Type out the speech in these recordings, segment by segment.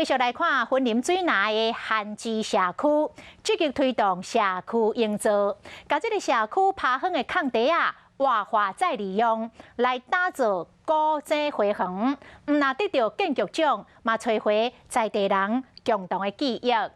繼續來看雲林水林的旱枝社區，積極推動社區營造，共這个社區拋荒的空地仔，活化再利用，來打造古井花園。毋但得著建築獎，嘛揣回在地人共同的記憶。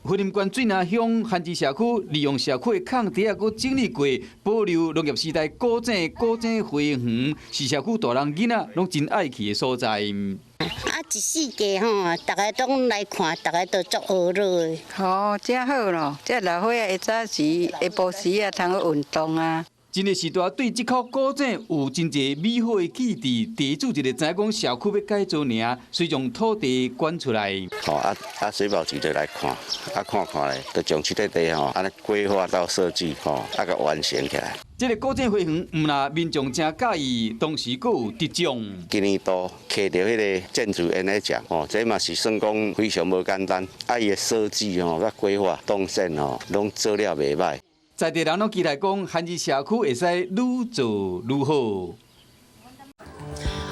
雲林縣水林鄉旱枝社區利用社區的空地仔，閣整理過，保留農業時代古井古井花園，是社區大人囡仔攏真愛去的所在。啊，一四季吼，逐个攏來看，逐个都足呵樂的。吼，真好咯！這老歲仔下早時、下晡時啊，通去運動啊。這个時代對這口古井有真濟美好的記憶，地主一个知影講社區欲改造爾，遂將土地捐出來。吼啊啊！水保局就來看，啊看看咧，就將這塊地吼，按呢規劃到設計吼，啊共完成起來。這个古井花園毋但民眾誠佮意，同時閣有得獎。今年度摕著彼个建築研的獎，吼，這嘛是算講非常無簡單。啊，伊的設計吼，佮規劃動線吼，攏做了袂䆀。在地人攏期待講，旱枝社區會使愈做愈好。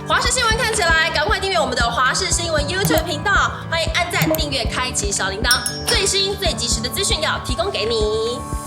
華視新聞看起來，趕快訂閱我們的華視新聞 YouTube 頻道，歡迎按讚、訂閱、開啟小鈴鐺，最新最及時的資訊要提供給你。